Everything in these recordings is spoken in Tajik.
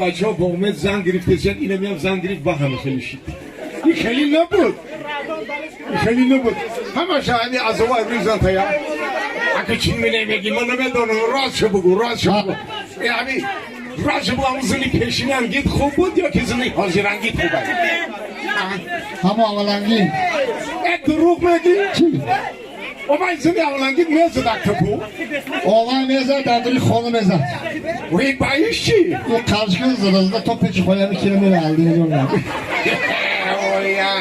Бачаҳо бо умед зан гирифтесиянд, инамиам зан гирифт, ба ҳама хеле шид. Ин хеле набуд, ин хеле набуд. Ҳамаша ҳами азова рӯзан тая. Ака чӣ менемеги, ман намедонам, ростшо бугӯ, ростшо бугӯ. Э ҳами ростшо бугӯ, ҳамун зани пешинангит хуб буд ё ки зани ҳозирангит хуб аст? Ҳамо аввалангӣ. Э, дурӯғ мегӣ? Чӣ? Омай зани аввалангит мезад актапу. Овай мезад, дар дури хона мезад. Вай, баиш чӣ? Ин қалчка зада зада то печи хоями кира мера алдиёна. Оя.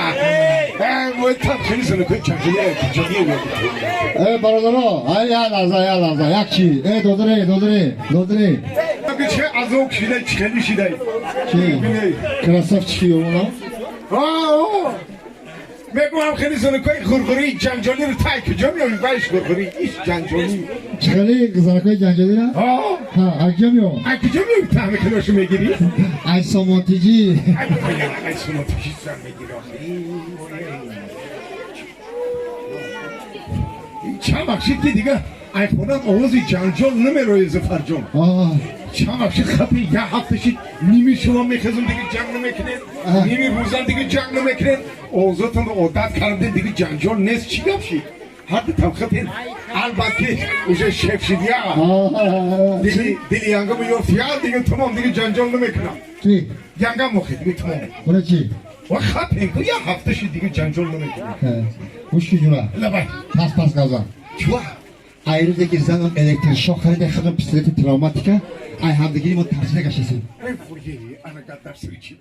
Э, вой, там хеле занакои ҷанҷоли ҷанҷоли. Э, бародаро, ай, як лаҳза, як лаҳза, як чи. Э, додаре, додаре, додаре. Че азоб кшидай, чӣ хеле шидай? Чи? Красавчики ёвона? Мегӯям, хеле занакои ғурғурии ҷанҷолиро тай куҷо меёбӣ? Вайш ғурғурӣ, иш ҷанҷолӣ. Чӣ хеле занакои ҷанҷолира? Ҳа, аз куҷо меёбам? Ай куҷо меёбӣ, таҳми хелошу мегирӣ? Ай сомонтиҷӣ. Ай сомонтиҷӣ зан мегирӣ охи. Чанд вақт шид, ки дига ай хонам овози ҷанҷол намерои, Зуфарҷон. Чанд вақт шид, хапи як ҳафта шид, ними шумо мехезум, дига ҷанг намекунед, ними рӯзам дига ҷанг намекунед. Овозотонро одат кардем, дига ҷанҷол нест. Чӣ гап шид? Ҳарду тавхатен. Албатта, уже шеф шид я. Дили янгам ёфт я, дига тамом, дига ҷанҷол намекунам. Чӣ? Янгам охи, дига тамом. Бора чӣ? Ва хапен ку, як ҳафта шид, дига ҷанҷол намекунам. Гӯш ки, ҷура. Лабай. Пас пас газа. Чуа? Ай рӯзе ки занам электрошок харида, худам пистолети травматика, ай ҳамдигири мо тарсида гаштасем. Эй, фурье, ана гаддар сири чӣ?